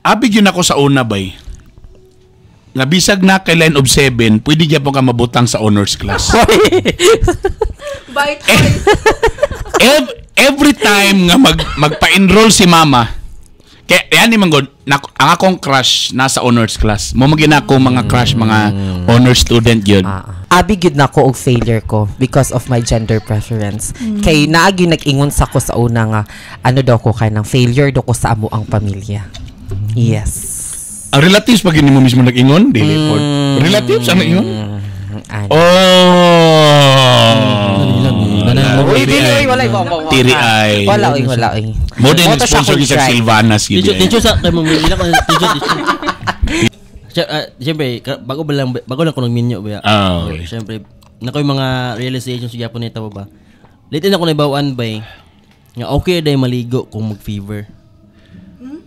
Abi gyud ako sa una bay. Nga bisag na kay line of 7, pwede gyapon ka mabutang sa honors class. By choice. Every time nga magpa-enroll si mama, kaya yan ni manggod, ang akong crush nasa honors class. Mo magina ako mga crush, mga honors student yun. Ah, abi gyud na ko og failure ko because of my gender preference. Kay naagi nag-ingon sa ko sa una nga ano daw ko kay nang failure daw ko sa amo ang pamilya. Yes. Ang relatives pag hindi mo mismo nag-ingon, dili po. Relatives ang nag-ingon? Ano. Oh. Uy, dili, uy, wala, wala, wala. Tiri ay. Wala, uy, wala, uy. Mo din Moto siya sponsor kung sa drive. Silvanas gid. Teacher, teacher sa kay mo ilan ko teacher, teacher. Siyempre, bago lang ko nagminyo ba. Ah, okay. Siyempre, nako yung mga realizations gyapon nito ba. Late na ko naibawaan bay. Nga okay day maligo kung mag-fever.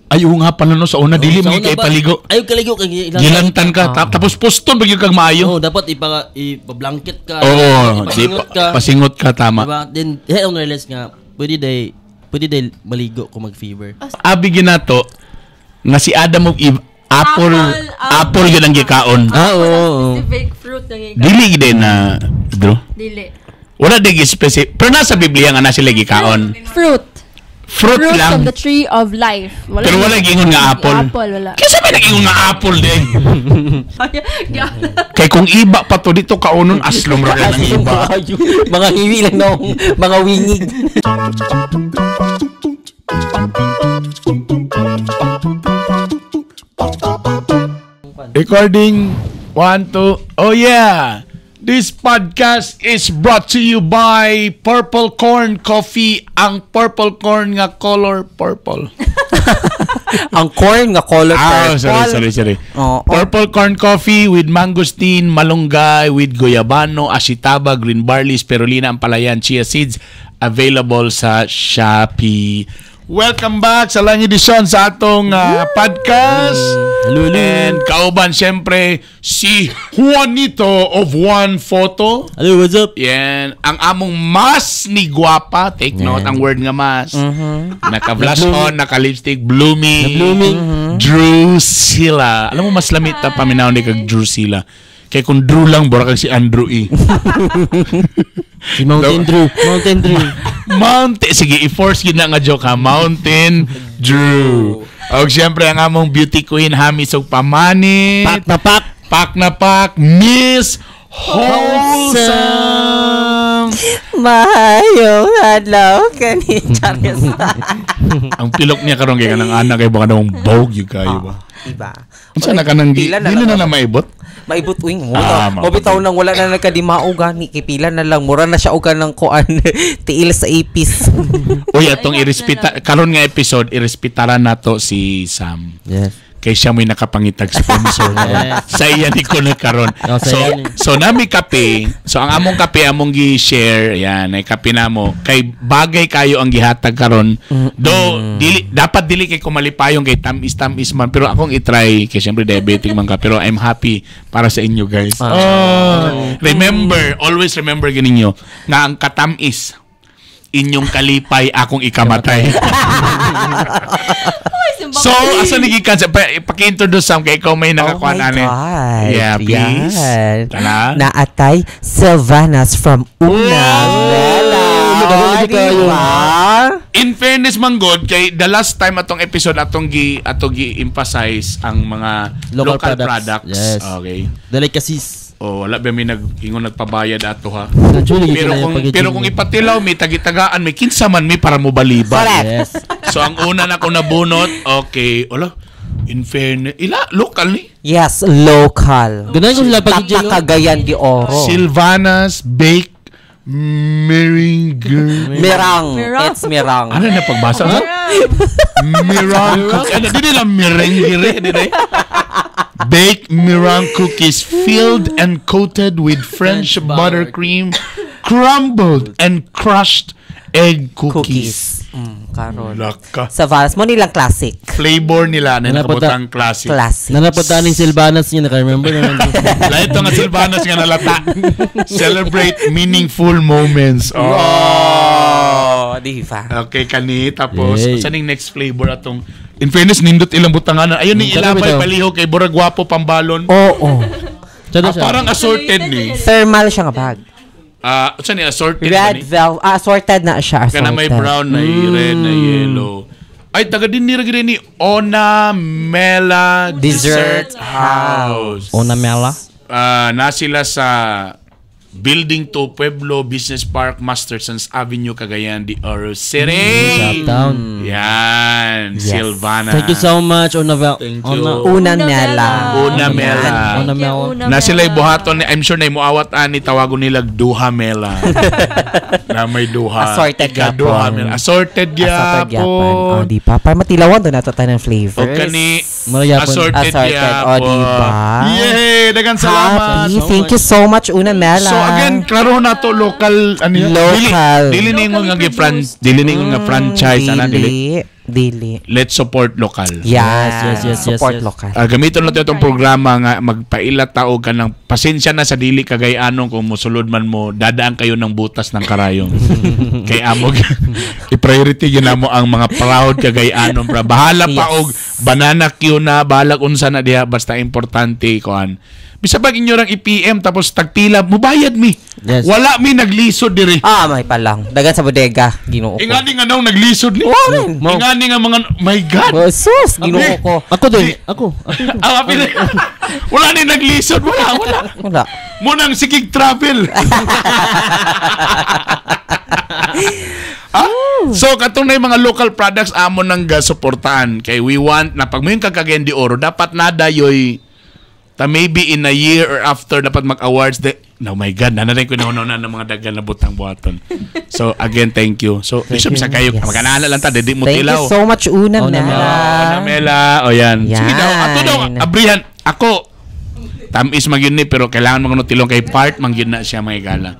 Ay, oo nga pala no, sa una dili Sa mo una kay ba, paligo. Ayaw kaligo kay Gilantan ka tapos poston ba gyud kag maayo. Oo, dapat ipa-blanket ka. Oo, di, ipasingot ka. Pasingot ka, tama. Diba? Then, eh, ako na-realize nga, pwede day maligo kung mag-fever. Abi ginato nga si Adam of Eve apple Apple, apple yun ang gikaon. Ah, oo. Specific fruit ng ikaw. Dili gid na Drew. Dili. Wala di specific. Pero nasa Biblia nga na sila gikaon. Fruit. Fruit Fruit lang. of the tree of life. Wala. Pero wala giingon nga apple. Apple, wala. Kasi may nag-ingon nga apple din. Kay kung iba pa to dito kaunon aslom ra kay ng iba. Mga hiwi lang no, mga wingig. Recording 1 2. Oh yeah. This podcast is brought to you by Purple Corn Coffee, ang purple corn nga color purple. Ang corn nga color Ah, purple. sorry, sorry, sorry. Oo. Purple corn coffee with mangosteen, malunggay, with guyabano, ashitaba, green barley, spirulina, ampalayan, chia seeds, available sa Shopee. Welcome back sa lang edisyon sa atong podcast. Hello, hello. And kauban siyempre si Juanito of One Photo. Hello, what's up? Yan. Ang among mas ni guwapa. Take note, ang word nga mas. Naka-blush on, naka-lipstick, blooming. Na-blooming. Drusilla. Alam mo, mas lamit ta paminaw ni kag Drusilla. Kay kung Drew lang, bora kag si Andrew E. Si Mountain Drew. Mountain Drew. Mountain. Sige, i-force yun na nga joke ha. Mountain Drew. Og siyempre, ang among beauty queen, Hamis og pamanit. Pak na pak. Pak na pak. Miss Wholesome. Mahayong adlaw kani Charis. Ang pilok niya karon kay kanang anak kay baka namang bog yun kayo ba. Iba. Unsa na kanang Pila na dili lang na na maibot? Maibot uy mo. Ah, Mo bitaw nang wala na nagkadimao gani kay pila na lang mura na siya og kanang kuan tiil sa ipis. Uy, atong irespeta karon nga episode irespetaran nato si Sam. Yes. Kay siya mo'y nakapangitag sponsor. Yes. Sa iya ni ko na karon. Oh, sa So iya ni. so nami kape. So ang among kape among gi-share, yan ay kape namo. Kay bagay kayo ang gihatag karon. Do dili dapat dili kay kumalipayon kay tamis-tamis man pero akong i-try kay syempre diabetic man ka pero I'm happy para sa inyo guys. Oh, remember, always remember gininyo nga ang katamis inyong kalipay akong ikamatay. So, asa ni gikan sa paki-introduce Sam kay ikaw may nakakuan Oh my ani. God. Yeah, please. Yan. Tana. Naatay Sylvanas from Una Mela. Lagi tayo. Diba? In fairness man god kay the last time atong episode atong gi emphasize ang mga local, Local products. products. Yes. Okay. Delicacies. Oh, wala ba may nag-ingon nagpabayad ato ha. Actually, Pero kung ipatilaw may tagitagaan may kinsa man may para mo baliba. Correct. Yes. So ang una na ko nabunot, okay, wala. In fairness, ila local ni. Yes, local. Ganahan ko sila pag Tata Cagayan de Oro. Silvanas Bake Meringue. Mirang. Mirang. It's mirang. Ano na pagbasa? Ha? Mirang cookies. Ano, di nila meringue, di nila. Baked meringue cookies filled and coated with French French butter. buttercream, crumbled and crushed egg cookies. Cookies. Karon. Laka. Sa Valas mo nilang classic. Flavor nila na Nanapunta- nakabutang classic. Classic. Nanapunta ning Silvanas niya, naka-remember na nandun. Lahat ito nga Silvanas nga nalata. Celebrate meaningful moments. Oh. Oh, di ba? Okay, kani. Tapos, Yay. saan yung next flavor atong In fairness, nindot ilang butanganan. Ayun ni Sarap ilabay ito. palihog kay burag gwapo pambalon. Oo. Sada Ah, siya. parang assorted ni. Thermal siya nga bag. Ah, unsa ni assorted ba Red ni? velvet. Ah, assorted na siya. Assorted. Kana may brown, na red, na yellow. Ay, taga din ni rin ni Ona Mela Dessert Dessert House. Ona Mela. Ah, na sila sa Building 2 Pueblo Business Park, Mastersons Avenue, Cagayan de Oro City. Uptown. Yan, Yes. Silvana. Thank you so much, Ona Vel. Thank you. Ona. Una Mela. Una Mela. Una Mela. Na sila'y buhaton ni, I'm sure na muawat ani tawagon nila Duha Mela. Na may duha. Assorted Iga, gyapon. Duha Mela. Assorted Assorted gyapon. gyapon. Oh, di pa. Para matilawan doon nato tayo ng flavors. O kani Mura gyapon. assorted, Assorted, gyapon. o, di ba? Yay! Dagan salamat. Happy. So Thank much. you so much, Una Mela. So again, klaro na to local ano yun? Local. Dili dili ningon nga gi-fran dili ningon nga franchise ana dili. Dili. Dili. Let's support local. Yes, Yes. Support yes. local. Ah, gamiton natin itong programa nga magpaila tao ka ng pasensya na sa dili kagay-anong kung musulod man mo dadaan kayo ng butas ng karayom. Kay amo i-priority gyud namo ang mga proud kagay-anon pra bahala pa Yes. og banana queue na bahala unsa na diha basta importante kuan. Bisa pag inyo rang i-PM tapos tagpila mubayad mi. Yes. Wala mi naglisod diri. Ah, may palang. Dagan sa bodega. Ginoo ko. Ingani nga nang naglisod ni. Wala rin. Ingani nga mga my God. Oh, sus, ginoo ko. Ako din. Ako. Ako. Ang apil. Wala ni naglisod, wala, wala. Wala. Munang sigig travel. Ah? So katong na yung mga local products amo nang gasuportahan kay we want na pag mo yung kag-Cagayan de Oro dapat nada yoy ta maybe in a year or after dapat mag-awards de oh my God, nanarin ko na na ng mga dagan na butang buhaton. So again, thank you. So isip sa kayo, Yes. maganala lang ta, di mo Thank tilaw. you so much, Una Una Mela. Mela. Oh, Mela. O yan. Sige Yan. daw. Ato daw, abrihan. Ako, tamis man yun ni, pero kailangan mga tilong kay part, man yun na siya mga gala.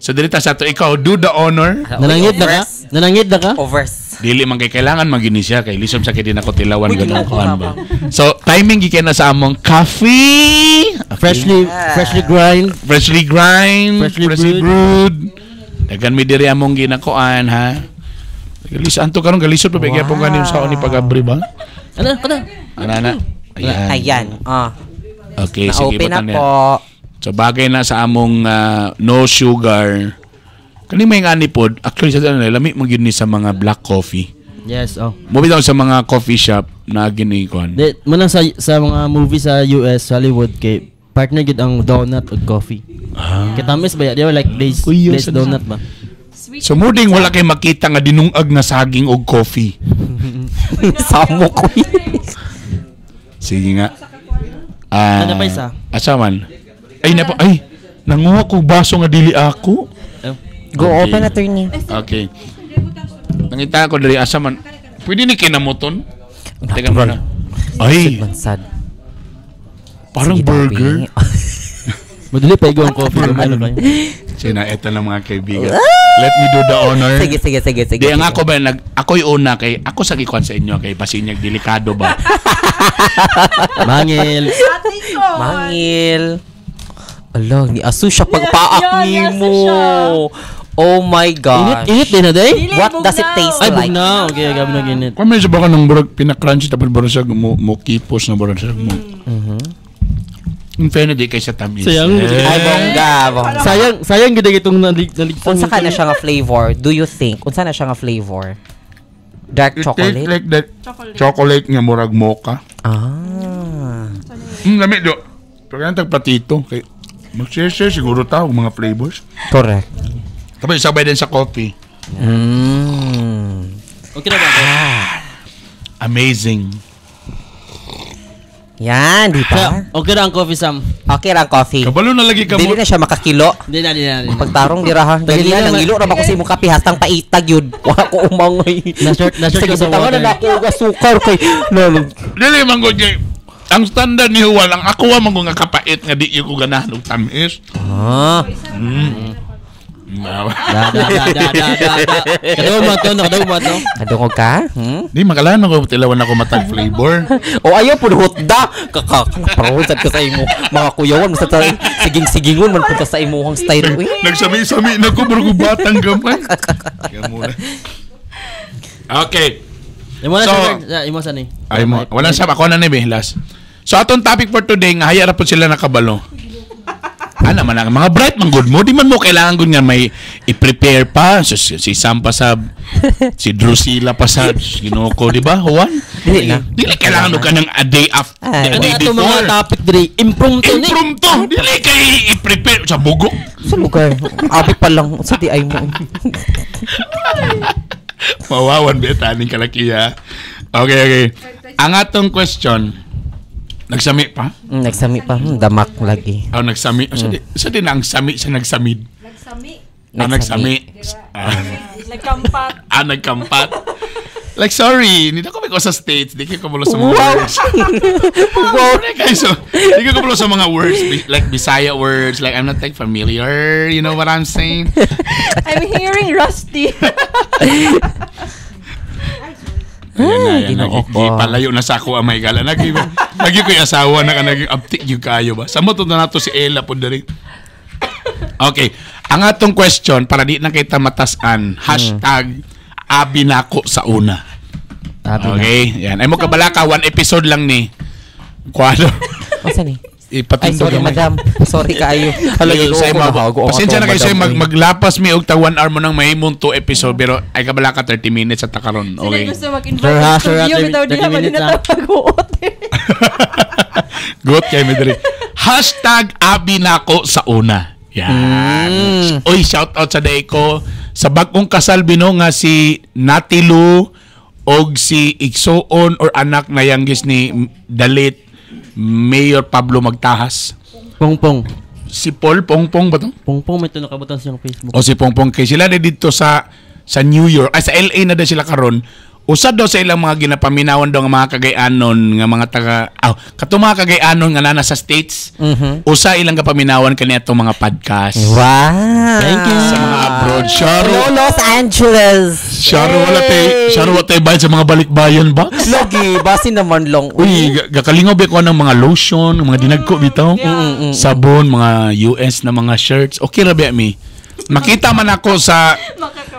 So, dito sa ato, ikaw, do the honor. Nanangid na ka? Nanangid na ka? Overs. Dili man kay kailangan man yun ni siya, kay lisom sa kay di na ko tilawan Uy, ganun ginoo ko, kuan ba. So, timing gikan na sa among coffee. Okay. Freshly grind. Freshly grind, Freshly freshly brewed. Dagan mi diri among ginakuan ha. Galis anto karon galisod pa ba gyapon kanin sa ni pag-abri ba? Ano? Ano? Ana na. Ayan. Ayan. Ah. Okay, sige Na-open na butan niya. po. So bagay na sa among no sugar. Kani may nga ni pod, actually sa ano, lami man gyud ni sa mga black coffee. Yes, oh. Mo bitaw sa mga coffee shop na gini kuan. Di, manang sa mga movie sa US, Hollywood, kay partner gid ang donut ug coffee. Ah. Kay tamis ba ya? Di ba like glaze, Uy, glaze yes, donut ba? So muding wala kay makita nga dinungag nga saging og coffee. Samo ko. Sige nga. Ah, Ano pa isa? Asa man? Ay napa ay nanguha ko baso nga dili ako. Oh. Go Okay. open, attorney. Okay. Nangita ko diri asa man. Pwede ni kinamoton? Teka muna. Ay, Mansad. parang Sige, burger. Dapi. Madali pa igo ang coffee. Ano kayo? Sina, eto na mga kaibigan. Let me do the honor. Sige, sige, sige, sige. Di ang ako ba nag ako'y una kay ako sa gikuan sa inyo kay basinyag delikado ba. Mangil. Mangil. Ala, ni aso siya pagpaak Yeah, ni ni aso mo. siya. Oh my Init, gosh. init din na day? Dili, What does it bugnaw. taste Ay, like? bugnaw. Okay, gabi na ginit. Kung medyo baka nang burag pina-crunchy tapos burag siya mo mo kipos na burag siya mo. In fairness di kay sa tamis. Sayang. Eh. Ay, bongga, bongga. Sayang, sayang gid itong naligsan. Unsa ka na siya nga flavor? Do you think? Unsa na siya nga flavor? Dark It tastes chocolate? like that Chocolate. chocolate nga murag mocha. Ah. Lami do. Pero yan tagpatito kay mag-share siguro ta og mga flavors. Correct. Tapos isabay din sa coffee. Okay na ba? Amazing. Yan, di ba? Okay na ang coffee, Sam. Okay ra ang coffee. Kabalo na lagi ka mo. Dili na siya makakilo. Hindi na, hindi na. Hindi na. Pagtarong dira ha. Dali na nangilo ra ba ko sa imong kape hastang paitag yun. Wa ko umangoy. Na-short Sige, ka sa butangan water. na ako og asukar kay lalo. Dili man gud kay ang standard ni Juan, ang ako wa man gud nga kapait nga di ko ganahan og tamis. Ah. Da, da, da, da, da, da, da. Kadaw mo to, nakadaw mo to. Kadungog ka? Hmm? Di makalan ako tilawan ako matag flavor. O ayaw pud hotda. Kaka parol sad ka sa imo mga kuyawan basta ta siging-sigingon man punta sa imuhang style. Uy. Nagsami-sami na ko pero ko batang gamay. Yan muna. Okay. Imo na So, siya, imo sa ni. Ay mo, wala sa ako na ni be last. So atong topic for today nga haya ra po sila nakabalo. Ana man ang mga bright man good mo, di man mo kailangan gud nga may i-prepare pa so, si Sam pa sa si Drusilla pa sa Ginoo ko, di ba? Juan? Dili na. Dili kailangan ka ng a day after, Ay. a day Ano ato mga before. topic diri? Impromptu ni. Impromptu. Dili kay i-prepare sa bugok. Sa lugar. Abi pa lang. Sa di ay mo. Mawawan ba taning kalakiya? Okay. Ang atong question, nagsami pa? Nagsami pa. Damak lagi. Oh, nagsami. Sa di na ang sami sa nagsamid? Nagsami. Ah, nagsami. Ah, Nagkampat. ah, nagkampat. Like, sorry, hindi ako may sa States. Di kayo kamulo sa mga words. Wow. Kayo, so, di ko kamulo sa mga words. Like, Bisaya words. Like, I'm not like familiar. You know what I'm saying? I'm hearing rusty. Ayan na, ayan na. Ginoo ko. Palayo na sa ako ang may gala. Nagi, nagi ko yung asawa na ka naging uptick yung kayo ba? Sa mo to na nato si Ella po diri. Okay. Ang atong question, para di na kita matasan, #AbiNakoSaUna. Abi na. Okay, yan. Ay mo kabalaka, one episode lang ni. Kuano? Asa ni? Ay, Ipatindog sorry, gamay. madam. Sorry kaayo. Hala, Ginoo Ginoo sa ko, imo. nahago ang Pasensya na atong kayo sa madam, eh. maglapas mi og tag 1 hour mo nang mahimong two episode pero ay kabalaka 30 minutes at karon. Sila Okay. gusto mag-invite Sure ha, sa sure ha, studio bitaw 30 diha man minutes, na ha. pag-uot. Good kay mi diri. #AbiNakoSaUna. Yan. Uy, shout out sa day ko sa bagong kasal bino nga si Natilu og si Igsoon or anak na yanggis ni Dalit Mayor Pablo Magtahas. Pongpong. Si Paul Pongpong ba to? Pongpong may ito nakabutan siyang Facebook. O si Pongpong kay sila na dito sa New York, ay sa LA na daw sila karon. Usa daw sa ilang mga ginapaminawan daw nga mga kagayanon nga mga taga aw katong mga kagayanon nga nana sa States. Usa ilang kapaminawan kani atong mga podcast. Wow. Thank you. Sa mga abroad. Sharo, Hello, Los Angeles. Sharo wala tay, sharo wala tay bayad sa mga balikbayan box. Lagi, basi naman long. Uy, gakalingaw ba ko ng mga lotion, mga dinagko bitaw. Sabon, mga US na mga shirts. Okay ra ba mi? Makita man ako sa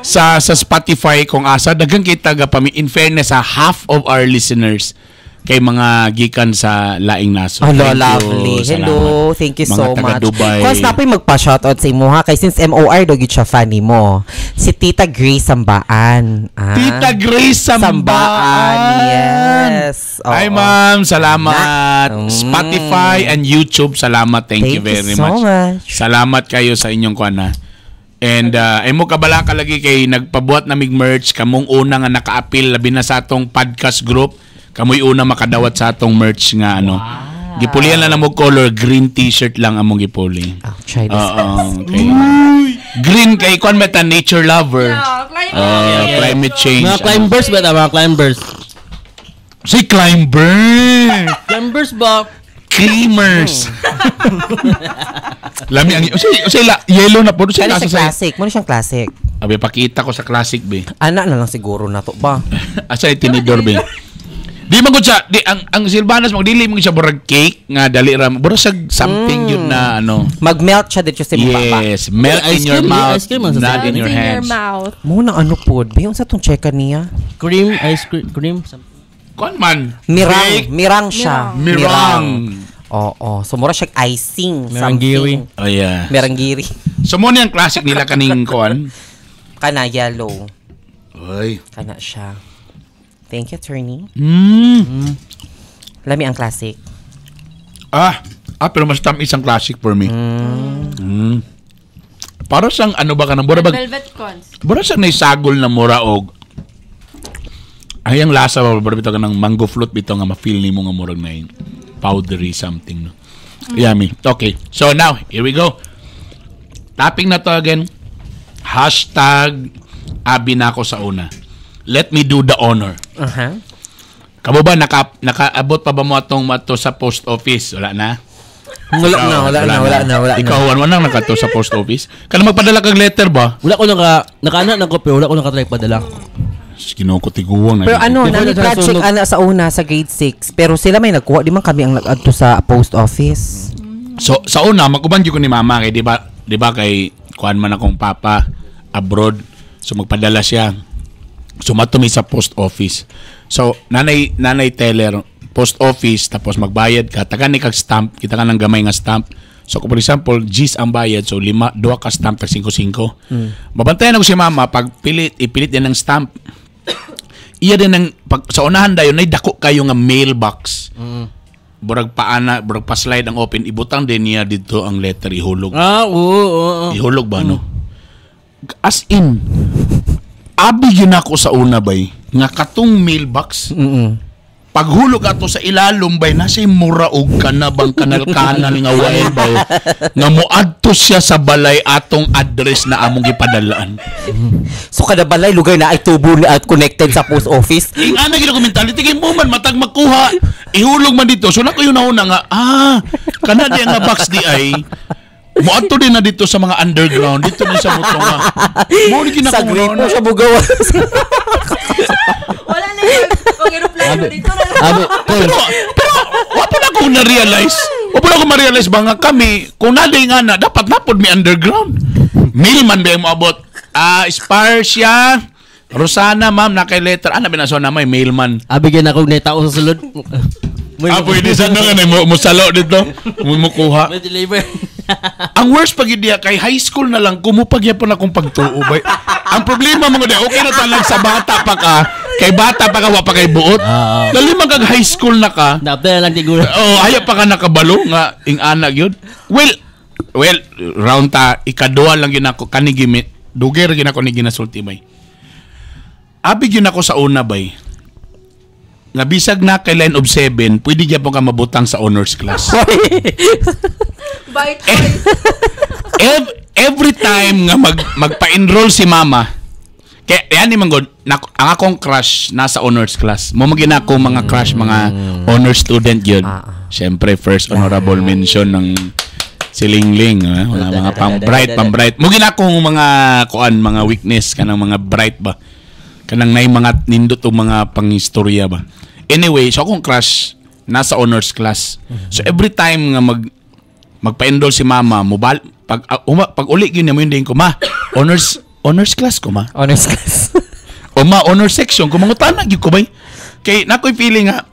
sa Spotify kung asa daghang kita ga pami in fairness sa half of our listeners kay mga gikan sa laing naso. Hello, Thank you. lovely. Hello, Salamat. thank you Mga so taga much. Dubai. Cause napoy magpa-shoutout sa imo ha kay since MOR do gyud siya funny mo. Si Tita Grace Sambaan. Ah. Tita Grace Sambaan. Sambaan, yes. Oo. Hi ma'am, salamat. Na. Spotify and YouTube, salamat. Thank you Thank you very so much. much. Salamat kayo sa inyong kuan ha. And imo kabala ka lagi kay nagpabuhat na mig merch kamong una nga naka-appeal labi na sa atong podcast group, kamoy una makadawat sa atong merch nga ano. Gipulian na lang mo color green t-shirt lang among gipuli. I'll try this. Oo, okay. Green kay kuan meta nature lover. Yeah, climate. Climate change. Mga climbers ba ta? Mga climbers. Si climber. Climbers ba? Creamers. Lami ang usa la, yellow na po. Usa Kani lasa siya sa classic. Muna siyang classic. Abi pakita ko sa classic be. Ana na lang siguro na to ba? Asa yung tinidor be. Di man gud siya, di ang Silvanas mo dili mo siya murag cake nga dali ra. Murag siya something yun na ano. Mag-melt siya dito sa imong baba. Yes, melt Ice in your cream, mouth, ice cream ang not sasabi. in your It's in your hands. mouth. Muna ano pod? Ba sa tong checka niya? Cream, ice cream, cream. Something. Kuan man. Mirang, Cake, mirang siya. Mirang. Oo. So mura siya icing. Meranggiri. Something. Oh yeah. Meranggiri. So mo ni ang classic nila kaning kuan. Kana yellow. Oy. Kana siya. Thank you, attorney. Lami ang classic. Ah, pero mas tamis ang classic for me. Para sang ano ba kanang mura bag Velvet cones. mura sang naisagol na mura og ay ang lasa ba mura bitaw kanang mango float bitaw nga ma-feel nimo nga murag na powdery something no. Yummy. Okay. So now, here we go. Topic na to again. #AbiNakoSaUna. Let me do the honor. Kamo ba nakaabot pa ba mo atong mato sa post office? Wala na? Wala na, wala na, wala na, wala na. Ikaw, Juan, wala na nakato sa post office. Kana magpadala kag letter ba? Wala ko naka nakaana na ko pero wala ko nakatry padala. Ginoo ko tiguang na. Pero ano, Before nami na siya project nasunog. ana sa una sa grade 6, pero sila may nagkuha, di man kami ang nag-adto sa post office. So sa una maguban jud ko ni mama kay di ba kay kuan man akong papa abroad. So magpadala siya. So matumi sa post office. So nanay teller, post office, tapos magbayad ka, taga ni kag stamp, kita ka ng gamay nga stamp. So kung for example, G's ang bayad, so lima, duha ka stamp tag 5-5. Mabantayan ako si mama pag pilit, ipilit din ng stamp. Iya din ng pag, sa unahan dayon nay dako kayo nga mailbox. Burag paana, burag pa slide ang open, ibutang din niya dito ang letter, ihulog. Ah, oo. Ihulog ba, no? As in, abi gyud ako sa una bay, nga katong mailbox, paghulog ato sa ilalom bay, nasa mura og kanabang kanal-kanal nga wire bay, nga moadto siya sa balay atong address na among gipadalaan. So kada balay lugar na ay tubo na at connected sa post office. Ing ana gid ako mentality kay mo man matag makuha, ihulog man dito. So nako yun na nga kana di nga box di ay moadto din na dito sa mga underground dito din sa muto nga. Mo ni Sa kinakong gripo siya bugaw. Wala na yun. Pag aeroplano dito na lang. Abi, tol. Pero wa pa na akong na-realize. Wa pa na akong ma-realize ba nga kami, kung naday nga na, dapat napod mi underground. Mailman ba yung moabot? Ah, Sparsia, Rosana, ma'am, na kay letter. Ah, nabi na so na may mailman. Abi gyud ako na tao sa sulod. Ah, pwede sa nga na mo musalo dito. Mo mukuha. May deliver. Ang worst pag diya kay high school na lang kumupagyapon akong pagtuo bay. Ang problema mo di okay na talag sa bata pa ka, kay bata pa ka wa pa kay buot. Ah, Lali man kag high school na ka. Dapat na lang siguro. Oh, ayaw pa ka nakabalo nga ing ana gyud. Well, round ta ikaduha lang gyud ako kani gimit. Dugay ra gyud ako ni ginasulti bay. Abi gyud ako sa una bay. Nga bisag na kay line of 7, pwede gyapon ka mabutang sa honors class. By choice. Every time nga magpa-enroll si mama, kaya yan ni manggod, ang akong crush nasa honors class. Mo magina ako mga crush, mga honor student yun. Siyempre, first honorable mention ng si Lingling, mga pang bright, pang bright. Mo gina akong mga kuan, mga weakness kanang mga bright ba. Kanang nay mga nindot o mga pangistorya ba. Anyway, so akong crush nasa honors class. So every time nga magpa-enroll si mama, mobile pag uli gyud niya mo yun din ko, ma, honors class ko, ma. Honors class. O ma, honor section ko, mangutana gyud ko bay. Kay nakoy feeling nga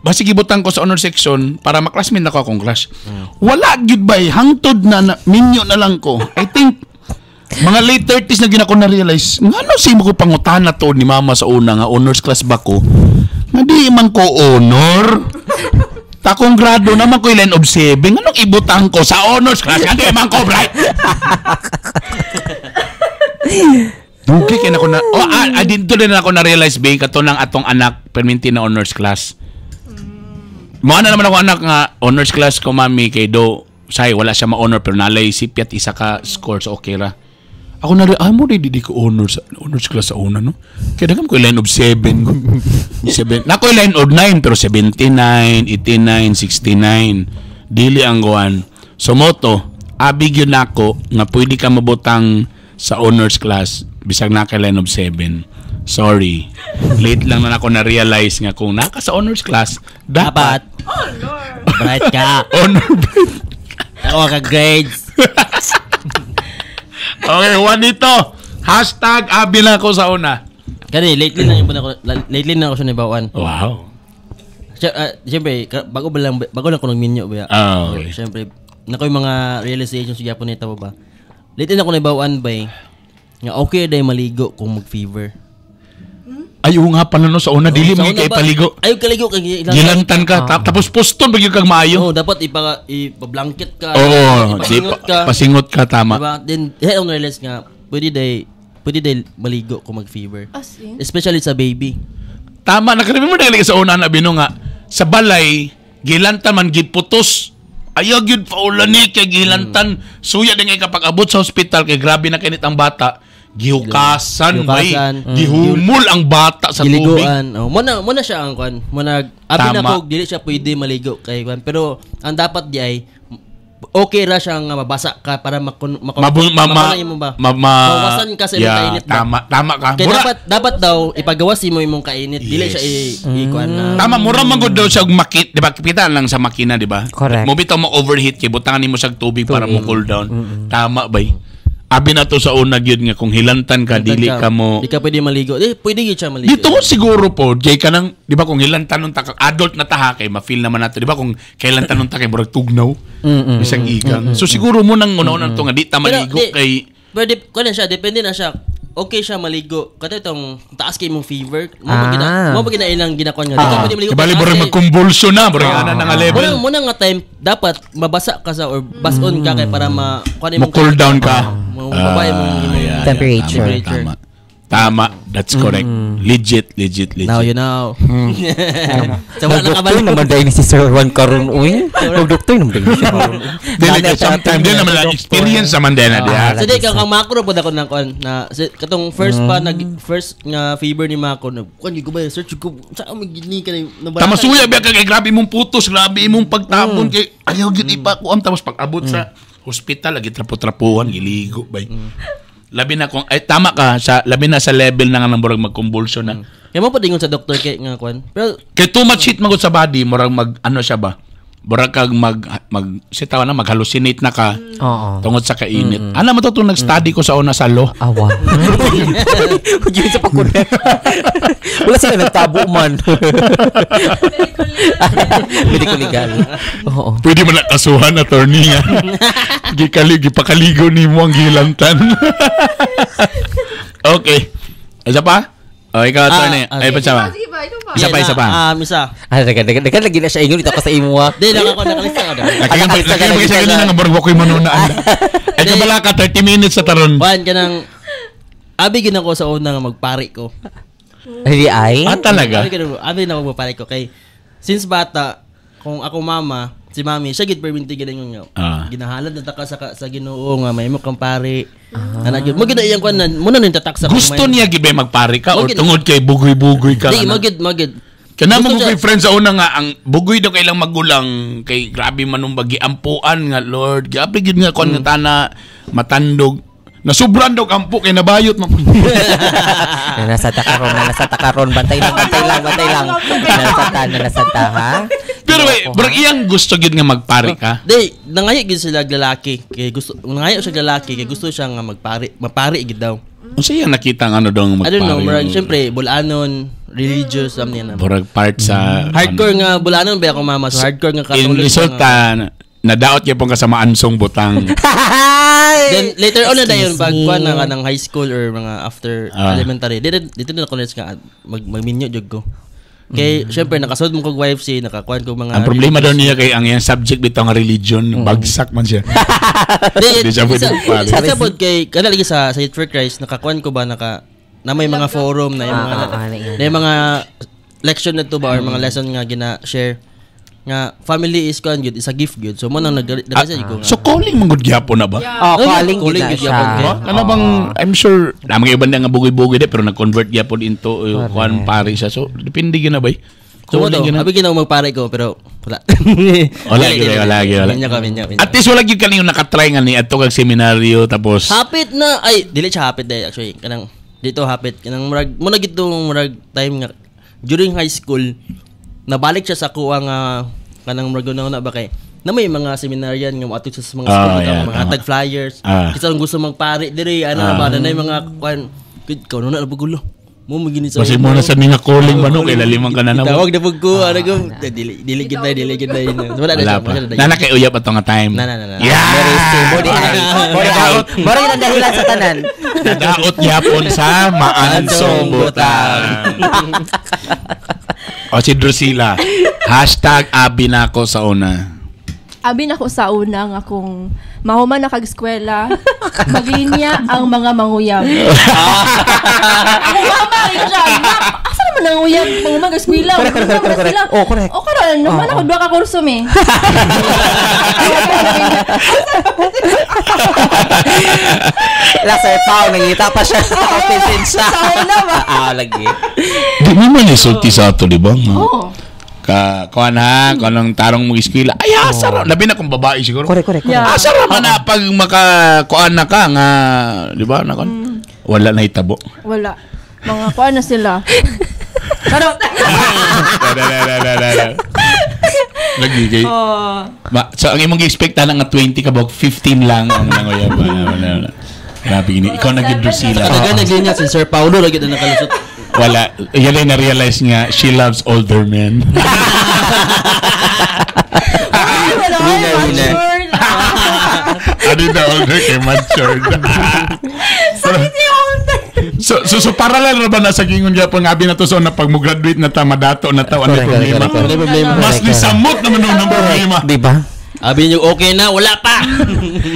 basig gibutang ko sa honor section para maklasmate nako akong class. Wala gyud bay, hangtod na minyo na lang ko. I think mga late 30s na gyud ako na-realize, ngano si mo ko pangutana to ni mama sa una nga honors class ba ko? Nga di man ko honor. Takong grado naman ko line of 7. Anong ibutang ko sa honors class? Nga di man ko bright. Dugay kay na ko na. Oh, dito din ako na-realize ba kato ng atong anak perminti na honors class. Mo na naman ako anak nga honors class ko mami kay do say wala siya ma-honor pero nalay sipyat isa ka score so okay ra. Ako na mo di di ko honors honors class sa una no. Kaya daghan ko line of 7 ko. 7. Nako line of 9 pero 79, 89, 69. Dili ang kuan. So moto, abi gyud nako nga pwede ka mabutang sa honors class bisag naka line of 7. Sorry. Late lang na ako na-realize nga kung naka sa honors class, dapat, Dapat. Bright ka. honor bright. Ako ka grades. Okay, Juanito. #AbiNako sa una. Kani lately na yung ako lately na ako siya nibawaan. Wow. Siyempre, bago lang ko nagminyo ba. Ah, okay. Siyempre, nako yung mga realizations gyapon nito ba. Lately na ako nibawaan bay nga okay day maligo kung mag-fever. Ay, oo nga pala no, sa una, dili Sa mo una kay ba, paligo. Ayaw kaligo kay Gilantan ka. Tapos poston ba gyud kag maayo? Oo, dapat ipa-blanket ka. Oo, di, ipasingot ka. pasingot ka, tama. Diba? Then, hey, ako na-realize nga, pwede day maligo kung mag-fever. As in? Especially sa baby. Tama, nakaremember na gali sa una na bino nga, sa balay, gilantan man giputos. Ayaw gyud paulan ni kay gilantan. Suya din kay kapag abot sa hospital kay grabe na kinit ang bata. Gihukasan, bay. Gihukasan. Gihumol ang bata sa tubig. Giliguan. Oh, mo na siya ang kwan. Mo na abi na Tama. ko dili siya pwede maligo kay kwan. Pero ang dapat di ay okay ra siya nga mabasa ka para makun makun Mabun, ma, ma, makuna imo ba? ma, ma, Mawasan ka sa imong yeah, kainit ba? Tama, tama ka. Kay dapat dapat daw ipagawas imo imong kainit dili Yes. siya i kuan na. Tama, mura man gud daw siya og makit, di ba? Kita lang sa makina, di ba? Correct. Mo bitaw mo overheat kay butangan nimo siya og tubig para mo cool down. Tama bay. Abi na to sa una gyud nga kung hilantan ka, dili ka mo Di ka pwede maligo. Di pwede gyud siya maligo. Dito siguro po, Jay, ka nang, di ba kung hilantan ta ka, adult na taha kay ma-feel naman nato, di ba kung kailan tanong ta kay murag tugnaw, bisang igang. So siguro mo nang una-una to nga di ta maligo Pero, di, kay pero di, kuan na siya, depende na siya. Okay siya maligo. Kato itong taas kay imong fever. Mo ba gina ilang ginakuan nga. Di ka pwede maligo. Kibali murag mag-convulsion na, murag ana na nga level. Muna nga time dapat mabasa ka sa or bason ka kay para ma kuan imong cool down ka. Mababa imong temperature. Tama. Tama, that's correct. Legit. Now you know. So, wala na kabalo naman dahil si Sir Juan karon uy. Mag-doktor naman dahil siya karon. Dili kay sometimes din naman lang experience naman din na diha. So di ka kang makro pod ako nang kuan na katong first pa nag first nga fever ni Mako nag kuan gyud ko ba search ko sa may gini ka na tama suya ba kay grabe imong putos, grabe imong pagtapon kay ayaw gyud ipakuam tapos pag-abot sa hospital lagi trapo-trapuhan giligo bay. Labi na kung ay tama ka sa labi na sa level na nga nang murag mag-convulsion na. Kaya mo pa dingon sa doktor kay nga kuan. Pero kay too much heat magud sa body, murag mag ano siya ba? Murag kag mag sitaw na mag-hallucinate na ka. Tungod sa kainit. Ana mo to tong nag-study ko sa una sa law. Awa. Huwag sa pakunet. Wala sila nagtabo man. Medical legal. Oo. Pwede mo na kasuhan, attorney nga. Gipakaligo ni mo ang gilantan. Okay. Isa pa? O, ikaw, attorney. Ay, pa siya ba? Isa pa. Isa. Ah, dagan lagi na siya ingon ito ka sa imo. Di, nakalista ka na. Nakalista ka na. Nga murag wakoy manunaan. Ay, kabala ka, 30 minutes sa taron. Juan, ka nang, abi gina ko sa una nga magpari ko. Hindi ay? Ah, talaga? Abi na ako magpari ko. Kay, since bata, kung ako mama, si mami, siya gid perminti gid nga. Ginahalad na taka sa Ginoo nga may mo kang pare. Ana gyud mo gid iyang kuan mo na nin tatak sa gusto niya gid ba magpare ka or tungod kay bugoy-bugoy ka? Di mo gid. Kana mo kay friend sa una nga ang bugoy daw kay ilang magulang kay grabe man bagi ampuan nga Lord. Grabe gid nga kuan nga tana matandog. Nasubran daw ampo kay nabayot man. Nasa takaron, bantay lang. Nasa ta ha. Pero murag iyang gusto gyud nga magpare ka. Di nangayo gyud sila lalaki kay gusto nangayo siya lalaki kay gusto siya nga magpare, mapare gyud daw. Unsa iyang nakita nga ano daw nga magpare? I don't know, murag syempre bulanon, religious something na. Murag part sa hardcore nga bulanon ba ako mama, so hardcore nga Catholic. In resulta nadaot gyud pong kasamaan song butang. Then later on na dayon pag kuan na ka ng high school or mga after elementary, dito na college ka magminyo jud ko. Kay syempre nakasud mo kog YFC, nakakuan kog mga ang problema daw niya kay ang iyang subject bitaw nga religion, bagsak man siya. Di siya pwede magpare. Sa pod kay kana lagi sa Youth for Christ nakakuan ko ba naka na may mga forum na yung mga na yung mga lection na to ba or mga lesson nga gina-share nga family is kuan gyud, is a gift gyud. So mo nang nag-message ko nga. So calling man gud gyapon na ba? Oh, calling gyud siya. Kana bang I'm sure na mga iban nga bugoy-bugoy de pero nag-convert gyapon into kuan pare siya. So depende gyud na bay. So mo abi gyud magpare ko pero wala. Wala gyud. At least wala gyud kaninyo nakatry nga ni adto kag seminaryo tapos hapit na ay dili siya hapit day actually kanang dito hapit kanang murag mo na gyud murag time nga during high school nabalik siya sa kuha nga kanang murag na ba kay na may mga seminaryan nga moadto sa mga school mga hatag flyers kinsa ang gusto magpari diri ano ba na mga kuan ko na bagulo mo magini sa kasi mo na sa ninga calling man kay laliman ka na na tawag na pug ko ano ko dili dili gid na wala na siya na kay uyab ato nga time na yeah. Mori ang dahilan sa tanan nadaot gyapon sa maansong butang. O si Drusilla, hashtag abi na ako sa una. Abi na ako sa una nga kung mahuman na kag-eskwela, maglinya ang mga manguyab. Ako mama, ikaw siya, asa naman ang uyab? Mahuman kag-eskwela. Correct. Oh, correct. O karon, naman ako duha ka kurso mi. La Sir Pao, nangita pa siya. Kapit siya. Sa una ba? Lagi. Di mo man isulti sa ato, di ba? Oo. Ka kuan ha, kanang tarong mo eskwela. Ay, asa ra. Labi na kung babae siguro. Correct. Yeah. Asa ra man na pag maka kuan na ka nga, di ba? Na kuan. Wala na hitabo. Wala. Mga kuan na sila. Pero Lagi kay. So ang imong gi-expect na nga 20 ka bog 15 lang ang nanguyab. Wala. Grabe gini. Ikaw na gid Drusilla. Kadagan naglinya si Sir Paulo lagi na nakalusot. Wala. Yan ay na-realize nga, she loves older men. Ay, wala. Winner, winner. Mature na. Ano na older kay matured. Sakit yung older. So parallel ra ba na sa gingon gyapon nga abi na to so na pag mo graduate na ta madato na ta ano Correct, problema. correct, Wala problema. Mas ni samot naman nung problema. Di ba? Abi niyo okay na, wala pa.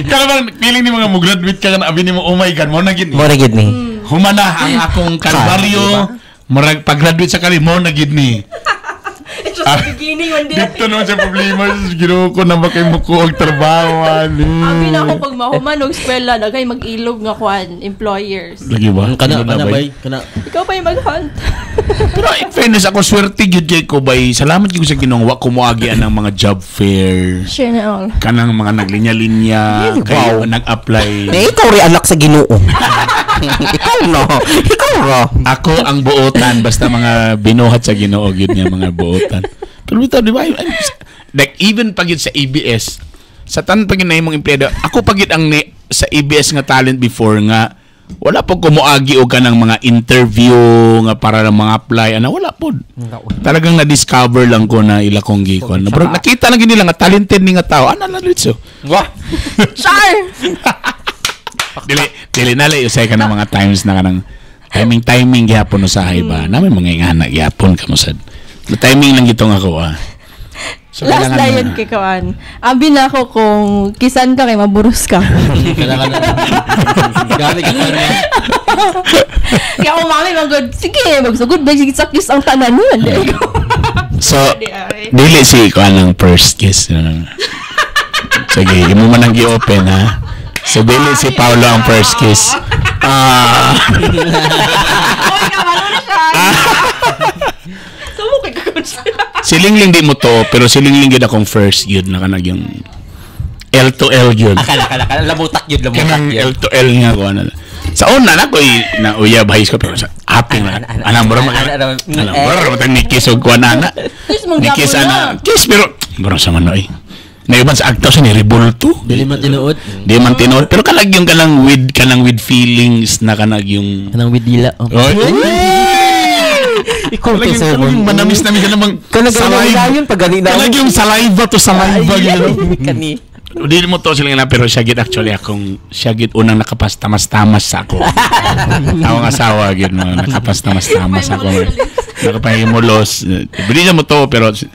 Kaya bang feeling ni mga mo graduate ka na abi nimo, oh my God, mo na gid ni. Mo ra gid ni. Humana ang akong kalbaryo. Murag pag-graduate sa kali mo na gid ni. It's just the beginning. One day. Dito naman sa problema, Ginoo ko na ba kay muko og trabaho ani. Abi na ako pag mahuman og eskwela, nagay mag-ilog nga kuan, employers. Lagi ba? Kana Ano kana ba? bay, kana. Ikaw pa yung mag-hunt. Pero in fairness, ako swerte gyud kay ko bay. Salamat gyud sa Ginoo wa ko moagi ang mga job fair. Share na all. Kanang mga naglinya-linya Really? kayo Wow. nag-apply. Eh, ikaw rin anak sa Ginoo. Ikaw no. Ikaw ro. Ako ang buotan basta mga binuhat sa Ginoo gyud niya mga buotan. Pero bitaw di ba? Like even pag yun sa ABS, sa tanan pag yun na imong empleyado, ako pag yun ang ni, sa ABS nga talent before nga wala po kumuagi og kanang mga interview nga para lang mga apply ana wala po. Talagang na-discover lang ko na ila kong gikon. Pero nakita lang gid nila nga talented ni nga tao. Ana lang dito. Wah. Char! Dili dili na lang usay ka ng mga times na kanang timing timing gyapon usahay ba. Namin mga ingana gyapon kamo sad. Timing lang gitong ako ah. So, Last kailangan na yun na- kay Kawan. Abi na ako kung kisan ka kay maburus ka. Kana kana. Grabe ka kana. Kaya ako mami magod, sige, magsugod ba sige sakis ang tanan nun. So, Di ay. dili si ko anang first kiss. Ano. Sige, imo man ang gi-open ha. So, dili si Paolo ang first kiss. Ah. Uy, kamalo na siya. Sumo kay kakon siya. Si Lingling di mo to, pero si Lingling gid akong first yun na kanag yung L to L yun. Akala, akala, akala. Lamutak yun, lamutak Kanang yun. L to L nga ko ano. Sa una na ko na uyab high school pero sa aping na. Ana, ana, Ana mura ana, man. ana, ana, Ana eh. mura man ni kiss og kuan ana. Kiss mong Ni kiss gapon ana. na. Kiss pero mura sa man oy. Naiban sa agtaw sa ni Revolto. Dili man tinuod. Di man tinuod pero kalag yung kanang with feelings na kanag yung Kanang widila. Oh. Oy. Ikaw Kanag to, sir. yung manamis namin ka namang Kanag saliva. yun pag gani na. Kanag yung saliva to saliva gano'n. Kani. Di mo to sila nga na, pero siya gid actually akong siya gid unang nakapas tamas-tamas sa ako. Akong asawa gid mo nakapas tamas-tamas ako. Nakapahimulos. Bili mo to pero di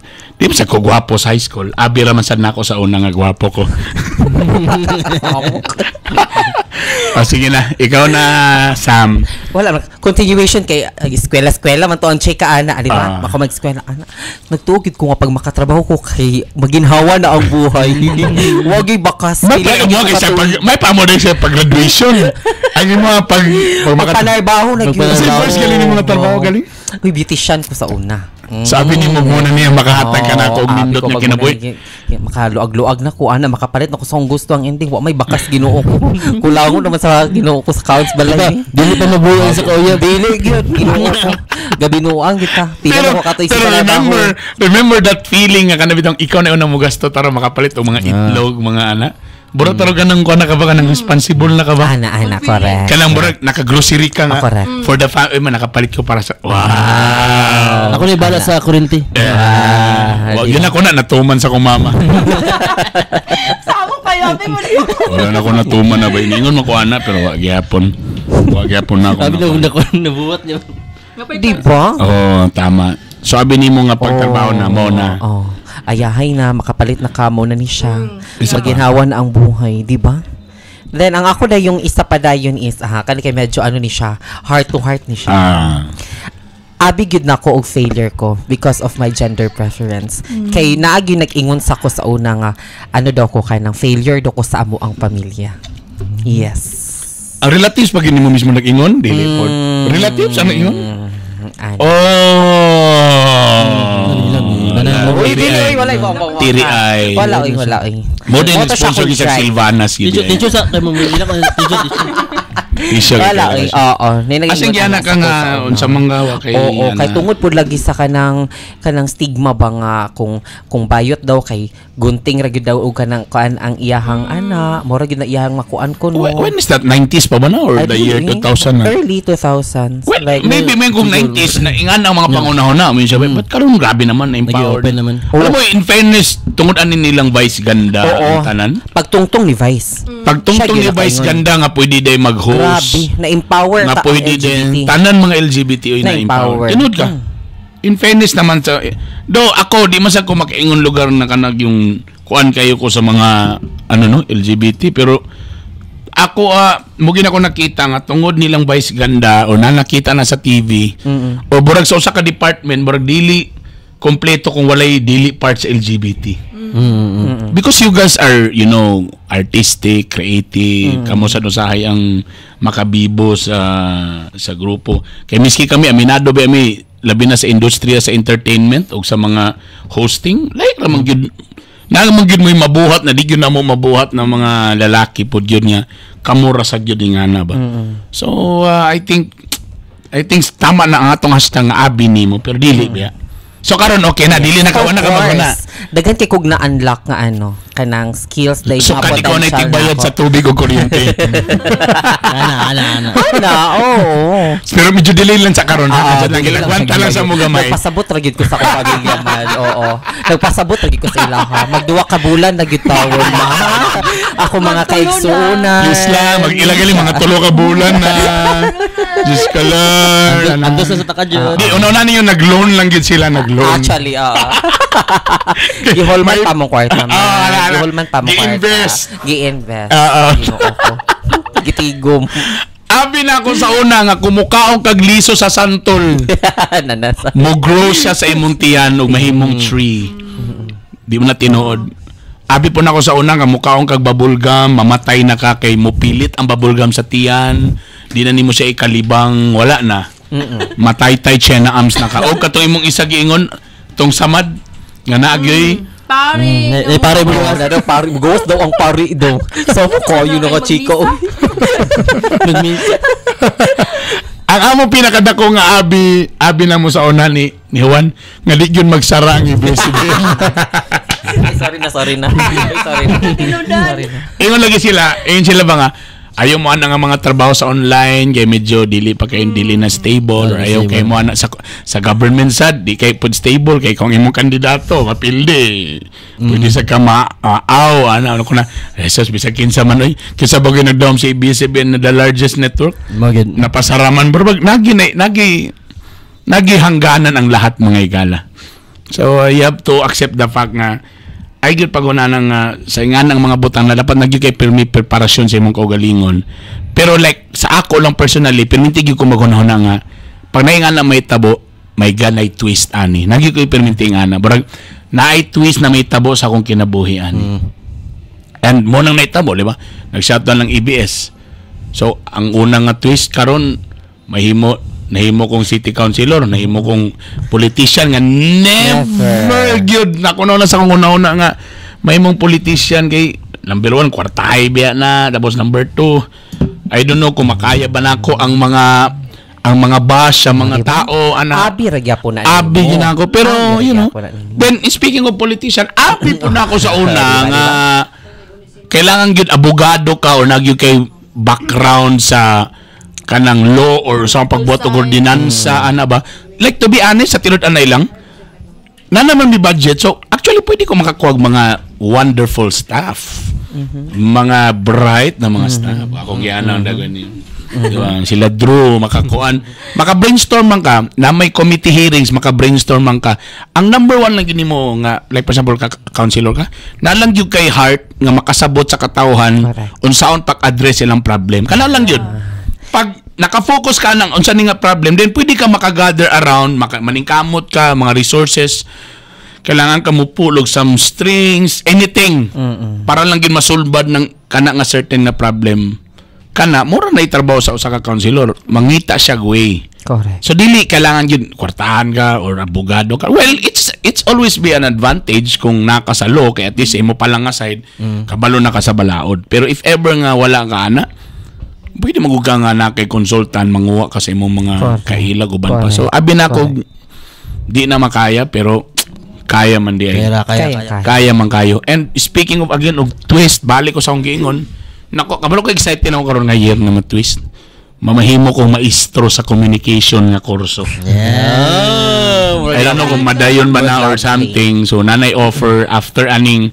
ba sa ko gwapo sa high school. Abi ra man sad nako sa una nga gwapo ko. O sige na, ikaw na Sam. Wala man. Continuation kay eskwela-eskwela man to ang chika ana, di ba? Ah. Maka mag-eskwela ana. Nagtuo gid ko nga pag makatrabaho ko kay maginhawa na ang buhay. Wagi bakas. May pa mo kay sa pag may pa mo sa pag-graduation. Ang imo mga pag pag maka- Magpanarbaho na gyud. Kasi first galing ni mga trabaho galing. Uy, beautician ko sa una. Mm. Sabi ni mo muna niya makahatag ka na ako og Oo, nindot abi ko nga mag- kinabuhi. Makaluag-luag na ko ana, makapalit na ko sa akong gusto ang ending. Wa may bakas Ginoo ko. Kulangon naman sa Ginoo ko sa counts balay. Dili pa mabuhay sa kauya. Dili gyud Ginoo ko. Gabinuang kita. Pila Pero, na ko katoy sa pero trabaho. remember, remember that feeling nga kana bitong ikaw na unang mugasto tara makapalit og mga itlog, mga ana. Bura taro ganang kuan na ka ba kanang responsible na ka ba? Ana ana correct. Kanang murag naka-grocery ka nga. Ah, correct. For the family man nakapalit ko para sa wow. Ako na bala sa kuryente. Ah, wag yun ako na natuman sa kong mama. Samo kayo, ate mo na. Wala na ako natuman na ba iningon mo ko ana pero wa gyapon. Wa gyapon na ako. Sabi na ko nabuhat niya. Di ba? Oh, tama. So abi nimo nga pagtrabaho na mo na. Oh. Ayahay na makapalit na kamo na ni siya. Isa pa. Maginhawa na ang buhay, di ba? Then ang ako na yung isa pa dayon is aha, kani kay medyo ano ni siya, heart to heart ni siya. Ah. Abi gyud na ako og failure ko because of my gender preference. Kay naagi nag-ingon sa ko sa una nga ano daw ko kanang failure daw ko sa amo ang pamilya. Yes. Ang relatives pag hindi mo mismo nag-ingon, dili po. Relatives ano ingon? Ano. Oh. Uy, dili, uy, wala, wala, wala. Tiri ay. Wala, uy, wala, uy. Mo din Moto siya sponsor kung gyud sa drive. Silvanas gyud. Tissue, tissue sa kay mo mila ko tissue, tissue. Tisyo Wala, kay eh, oo. Asin gyana ka nga unsa man gawa kay Oo, kay ana. Tungod pud lagi sa kanang stigma ba nga kung bayot daw kay gunting ra gyud daw og kanang kuan ang iyahang ana, mura gyud na iyahang makuan ko, no. When is that? 90s pa ba na or I the year think 2000 na? Early 2000s. Well, maybe may kung 90s na ingan ang mga pangunahon na. May sabi, ba't karon grabe naman na empowered. Nag-open naman. Alam mo, in fairness, tungod ani nilang Vice Ganda Oo. ang tanan. Pagtungtong ni Vice. Pagtungtong Siya ni gyud Vice nakaingon. Ganda nga pwede day mag-host. Grabe, na-empower Nga ta ang pwede din. LGBT. Tanan mga LGBT oy na-empower. Na-empower. Tinud ka. In fairness naman sa do ako di man sa ko makaingon lugar na kanag yung kuan kayo ko sa mga ano, no, LGBT, pero ako mugin ako nakita nga tungod nilang Vice Ganda o na nakita na sa TV o burag sa usa ka department, burag dili kompleto kung walay dili parts LGBT. Because you guys are artistic, creative, kamo sa usahay ang makabibo sa grupo. Kay miski kami aminado ba mi, labi na sa industriya sa entertainment o sa mga hosting, like ra man gyud na man gyud mo'y mabuhat na di gyud na mo mabuhat ng mga lalaki pod gyud nga kamura sa gyud nga na ba. So I think tama na ang atong hashtag nga abi nimo, pero dili ba. So karon okay na, dili na ka Of na ka maguna. course. Daghan kay kog na-unlock nga ano, kanang skills dahil So mga kan ikaw na potential tigbayad na sa tubig o kuryente. Ana, ana, ana. Ana, oo. Pero medyo delay lang sa karon ha. Ah, Lang gilagwanta lang sa mo gamay. Nagpasabot ra gyud ko sa akong pamilya man. Oo. Nagpasabot ra gyud ko sa ilaha. Magduwa ka bulan na gyud tawon ma. Ako mga Magtulo na. kaigsuonan. Please lang, mag-ilagali mga 3 ka bulan na. Diyos ka Lord. Ano. Andos na sa takadyo. Di, una-una ninyo, nag-loan lang gid sila, nag-loan. Actually, oo. Gihol man pa mong kwarta man. Ah, ala, ala. Gihol man pa mong kwarta. Gi-invest. Gi-invest. Oo. Ginoo ko. Gitigom. Abi na ako sa una nga kumukaong kag liso sa santol. Nanasa. Mo grow siya sa imong tiyan ug mahimong tree. Di mo na tinuod. Abi po na ako sa una nga mukaong kag bubble gum, mamatay na ka kay mopilit ang bubble gum sa tiyan. Di na nimo siya ikalibang, wala na. Mataytay siya na ams na ka. O katong imong isa giingon tong samad nga naagyoy. Pare. Eh, pare mo. Oo, na daw, pari, ghost daw ang pari daw. So, ko, yun nga, chika. Nagmisa. Ang among pinakadako nga abi, abi na mo sa una ni Juan nga di gyud magsara ang ABS-CBN. Ay, sorry na, sorry na. Ay, sorry na. Tinudan. Sorry na. Ingon lagi sila, ingon sila ba nga ayaw mo ana nga mga trabaho sa online kay medyo dili pa kay dili na stable or ayaw kay mo ana sa government sad di kay pud stable kay kung imong kandidato mapildi pwede sa ka ma aw ana ano ko na Jesus, bisag kinsa man oy, kinsa ba gyud nagdawom sa ABS-CBN na the largest network Magid. napasaraman, pero bag nagi na, nagi nagi hangganan ang lahat, mga igala. So you have to accept the fact nga ay gyud pag-una nga sa nga ng mga butang na dapat nagyud kay pirmi preparasyon sa imong kaugalingon. Pero like sa ako lang personally, pirminti gyud ko maghunahuna nga pag naingan na may tabo, may ganay twist ani. Nagyud ko pirminti nga na burag naay twist na may tabo sa akong kinabuhi ani. And mo nang naitabo, di ba? Nag-shutdown ng ABS. So, ang unang nga twist karon mahimo nahimo kong city councilor, nahimo kong politician nga never, Never. gyud na kuno na sa akong una-una nga mahimong politician kay number one, kwartahay biya na, tapos number two, I don't know kung makaya ba nako ang mga bash sa mga Diba? tao ana. Abi ra gyapon na Abi nimo. gyud ako pero Abi ra gyapon na nimo. then speaking of politician, abi po na ako sa una Diba, nga kailangan gyud abogado ka or nagyud kay background sa kanang law or sa pagbuhat og ordinansa ana ba. Like to be honest, sa tinud anay lang na naman may budget, so actually pwede ko makakuha og mga wonderful staff, mga bright na mga staff ako giana ang dagan ni. Di ba? Sila Drew, makakuan. Maka-brainstorm man ka, na may committee hearings, maka-brainstorm man ka. Ang number one lang gini mo nga, like for example, ka, councilor ka, na lang gyud kay heart nga makasabot sa katawhan unsaon pag-address ilang problem. Kana lang gyud. Pag naka-focus ka nang unsa ni nga problem, then pwede ka makagather around, maningkamot ka, mga resources, kailangan ka mupulog some strings, anything. Para lang gyud masulbad ng kana nga certain na problem. Kana mura na itrabaho sa usa ka councilor, mangita siya og way. So dili kailangan gyud kwartahan ka or abogado ka. Well, it's always be an advantage kung naka sa law kay at least imo pa lang nga side kabalo na ka sa balaod. Pero if ever nga wala ka ana, Pwede magug ka nga na kay consultant, manguha ka sa imong mga kailag uban pa. So abi na ko di na makaya, pero kaya man di ay. Kaya, kaya, Kaya, kaya. kaya. Kaya man kayo. And speaking of again of twist, balik ko sa akong giingon. Nako, kabalo ko, excited ako karon nga year nga ma-twist. Mamahimo kong maestro sa communication nga kurso. I don't know kung madayon ba na or something. So nanay offer after aning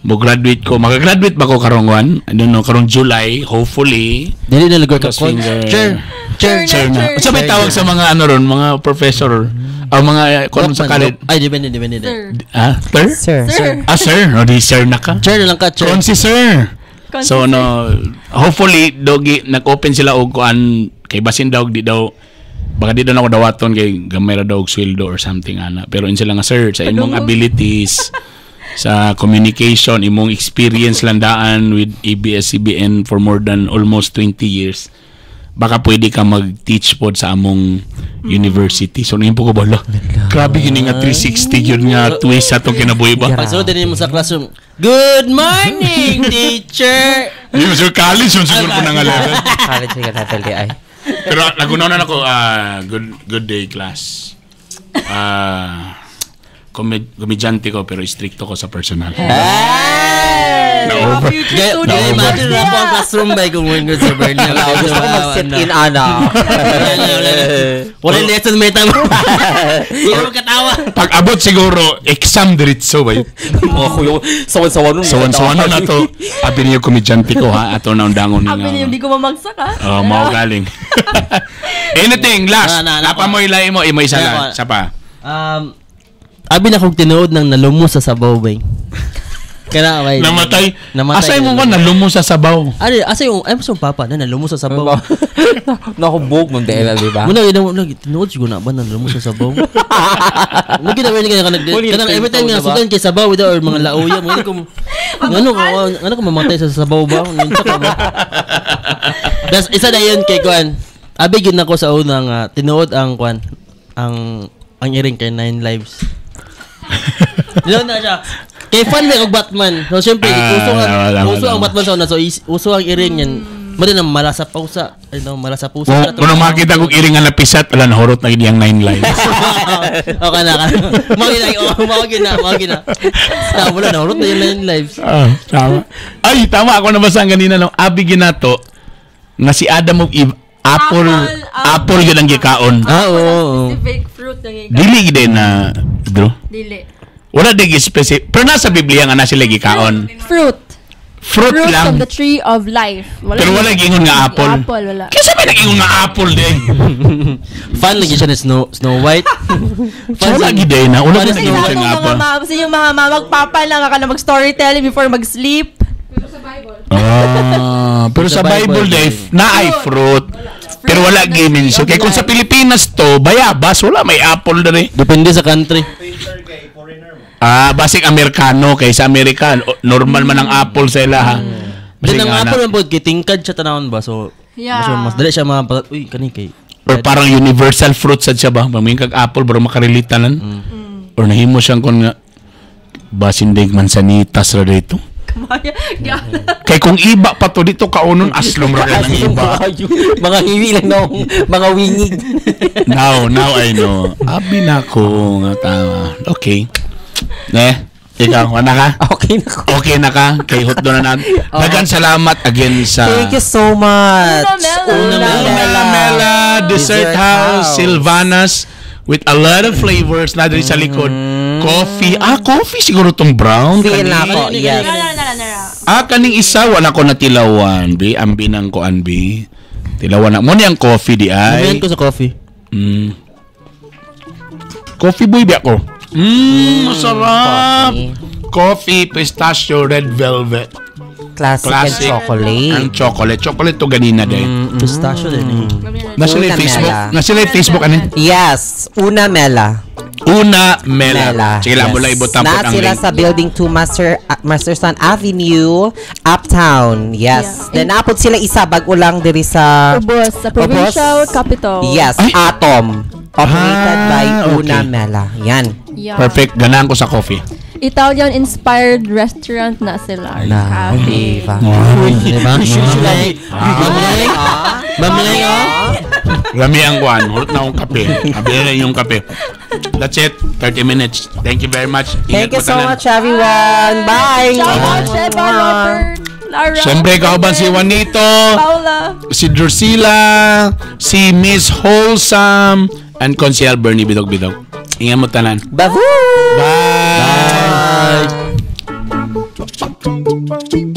mo graduate ko. Makagraduate ba ko karong one? I don't know, karong July, hopefully. Dili na lugar ka. Cross finger. Chair. Chair. Chair na. Unsa may tawag sa mga ano ron, mga professor o mga kung sa college? Ay, depende, depende. Sir. Ah, sir? Sir. Sir. Ah, sir. O di sir na ka. Chair na lang ka, chair. Konsi sir. Konsi So sir. no, hopefully dogi nag-open sila og kuan kay basin daw di daw baka di daw na ako dawaton kay gamay ra daw og sweldo or something ana. Pero in sila nga, "Sir, sa imong Padungog. Abilities sa communication, imong experience landaan with ABS-CBN for more than almost 20 years, baka pwede ka mag-teach pod sa among university." So ningin po ko bala. Grabe yun nga 360 yun nga twist sa atong kinabuhi ba? Pagsunod din mo sa classroom, "Good morning, teacher!" Yung sir college yun siguro po na nga level. College nga level di ay. Pero nagunaw na ako, ah, good good day, class. Ah, komedyante ko pero stricto ko sa personal. Na-over. Future Gaya, student. gaya, imagine na po ang classroom ba kung good sa Bernie. Gusto ko mag-sit in, ana. Wala lesson may tama. Hindi mo katawa. Pag abot siguro, exam diretso ba yun? Mga kuyo, sawan-sawan nun. Sawan-sawan na to. Abi niyo komedyante ko ha, ato na undangon Abi niyo, nga. di ko mamagsak ah. Oh, mao galing. Anything last? Na, na, na, Napa mo ilay mo, imo isa Na, lang. na. Isa pa. Abi na kong tinuod ng nalumo sa sabaw ba. Kana bay. Namatay. Namatay. Asa mo man nalumo sa sabaw? Ari, asa yung ay mo papa na nalumo sa sabaw. Nakubog mo dahil, di ba? Muna gid mo tinuod siguro na ba nalumo sa sabaw. Mo gid na kanang Muna kanang every time nga diba? sudan kay sabaw without or mga lauya mo ko ngano ko mamatay sa sabaw ba? Unsa ka ba? Das isa na yun kay kuan. Abi gyud nako sa una nga tinuod ang kuan ang iring kay Nine Lives. Tinuod na siya. Kay fan may og Batman. So syempre Ah, uso ang tama, tama, uso ang tama. Batman sa una, so uso ang iring yan. Mo din ang mala sa pausa. Ay no, mala sa pusa. Kung makita kong iring nga napisat, wala nahurot na gid yang Nine Lives. Okay na ka. Mao gina, oh, mao gina, mao gina. Sa wala na hurot na yung Nine Lives. Ah, tama. Ay, tama ako nabasa ang ganina no. Abi ginato nga si Adam of Eve apple Apple, apple yun ang gikaon. Ah, oo, oo. Specific fruit ng ikaw. Dili gid na bro. Dili. Wala di specific. Pero nasa Biblia nga na sila gikaon. Fruit. Fruit Fruit lang. from the tree of life. Wala. Pero wala giingon nga apple. Apple, wala. Kasi may nag-ingon nga apple din. Fan lagi siya ni Snow White. So, wala gid na. Wala Fan gid ni nag-ingon Sa siya nga mga apple. mama, sa inyong mga mama, magpapa lang ka na mag-storytelling before mag-sleep. Ah, pero sa Sa Bible, Bible, Dave, na ay fruit. Pero wala gimension. Kaya kung sa Pilipinas to, bayabas, wala may apple dere. Depende sa country. Ah, basig Amerikano kay sa Amerika, normal man ang apple sa ila ha. Then Basig ang ana. apple man pod kay tingkad siya tanawon ba, so mas dali siya mga uy kani kay Or parang universal fruit sad siya ba? Mamingin kag apple bro makarelate tanan. Or nahimo siyang kon nga basin dig mansanitas ra dito. Kamaya. Kay kung iba pa to dito kaunon aslom ra kay ng iba. Mga hiwi lang no, mga wingig. Now I know. Abi na ko nga tama. Okay. Ne, ikaw, wala ka? Okay na ko. Okay na ka? Kay Hotdo na na. Dagan salamat again sa Thank you so much. Una Mela. Una Una Mela. Mela Dessert Dessert House, House. Silvanas with a lot of flavors na diri sa likod. Coffee. Ah, coffee siguro tong brown. Feel Kani. na ako, yes. Nara, nara, nara. Ah, kaning isa wala ko natilawan, bi. Ang binang ko an bi. Tilawan na. Mo ni ang coffee di ay. Kumain ko sa coffee. Coffee boy bi ako. Masarap. Coffee. Coffee, pistachio, red velvet. Classic, Classic. and chocolate. Ang chocolate. Chocolate to ganina din. Pistachio din eh. Nasa sila Una yung Facebook. Mela. Nasa sila yung Facebook ano? Yes, Una Mela. Una Mela. Mela. Sige lang, Yes. mula ibutang Na ang sila link. sa Building 2 Masterson Avenue, Uptown. Yes. Yeah. Then napod sila isa bag-o lang diri sa Ubos, sa provincial Ubos. capital. Yes, Ay. Atom. Operated Ah, by Una okay. Mela. Yan. Yeah. Perfect. Ganahan ko sa coffee. Italian-inspired restaurant na sila. Na, Cafe. diba? Diba? Ma'am oh. Lami ang kuan. Hurot na akong kape. Abi na yung kape. That's it. 30 minutes. Thank you very much. Thank Ingat you mo so tanan. Much, everyone. Bye! Shout out, Sheba, Robert, Lara, Siyempre, kauban si Juanito, Paula. Si Drusilla, si Miss Wholesome, and Consiel Bernie Bidog Bidog. Ingat mo tanan. Babu! Bye! Bye.